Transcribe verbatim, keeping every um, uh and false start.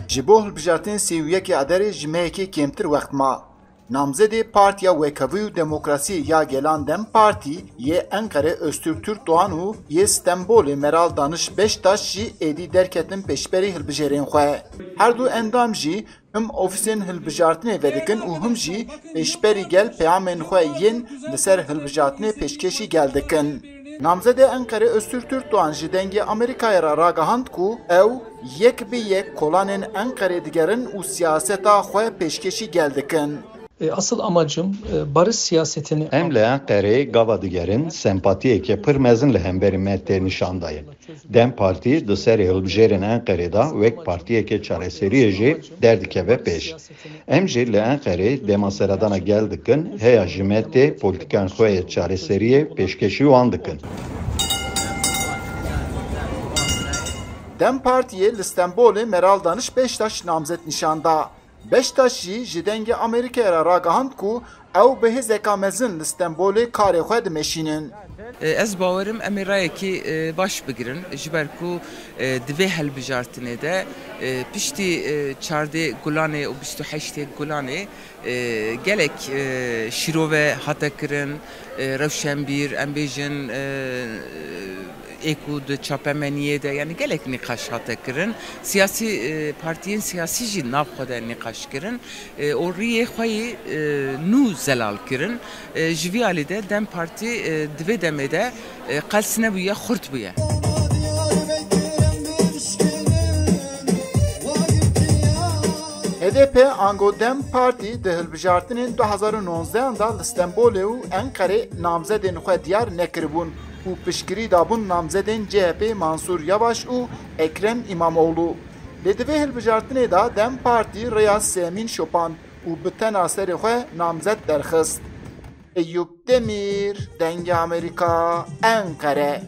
Ji bo hilbijartinê sê û yekê Adarê ji mehekê kêmtir wext ma. Namzedê Partiya Wekevî û Demokrasiyê ya Gelan DEM Partî yê Enqerê Öztürk Türkdoğan û yê Stenbolê Meral Danış Beştaş jî êdî derketin pêşberî hilbijêrên xwe. Her du endam jî him ofîsên hilbijartinê vedikin û him jî pêşberî gel peyamên xwe yên li ser hilbijartinê pêşkêşî gel dikin. Namzedê Enqerê Öztürk Türkdoğan ji Dengê Amerîkayê re ragihand ku ew yek bi yek kolanên Enqerê digerin û siyaseta xwe pêşkêşî gel dikin. E, asıl amacım, e, barış siyasetini Em li Enqereyê gava digerin, sempatiyeke pir mezin li hemberî me tê nîşan dayîn. DEM Partî di serê hilbijêrên Enqerê de wek partiyeke çareseriyê jî derdikeve pêş. Em jî li Enqerê dema seredana gel dikin, heya ji me tê polîtîkayên xwe yê çareseriyê pêşkêşî wan dikin. DEM Partiyê li Stenbolê Meral Danış Beştaş namzet nîşan da. Beştaş jî ji Dengê Amerîkayê re ragihand ku ew bi hêzeka mezin li Stenbolê karê xwe dimeşînin. E, ez bawerim em ê rayekî, e, baş bigirin, ji ber ku, e, di vê hilbijartinê de, e, piştî, e, çardê Gulanê û bîst û heştê Gulanê, e, gelek, e, şîrove hate kirin, e, rewşenbîr, em bêjin, e, ê ku di çapemeniyê de, yanî gelek nîqaş hate kirin. Siyasî, e, partiyên siyasî jî nav xwe de nîqaş kirin. E, û riyê xwe yî, e, nû zelal kirin. E, ji vî alî de DEM Partî, e, di vê demê de, e, qels nebûye, xurt bûye. H D P ango DEM Partî di hilbijartinên du hazar û nozdehan de li Stenbolê û Enqerê namzedên xwe diyar nekiribûn û piştgirî dabûn namzedên C H P Mansûr Yavaş û Ekrem İmamoğlu. Lê di vê hilbijartinê de DEM Partî rêya sêyemîn şopand û bi tena serê xwe namzet derxist. Eyûp Demîr, Dengê Amerîka, Enqere.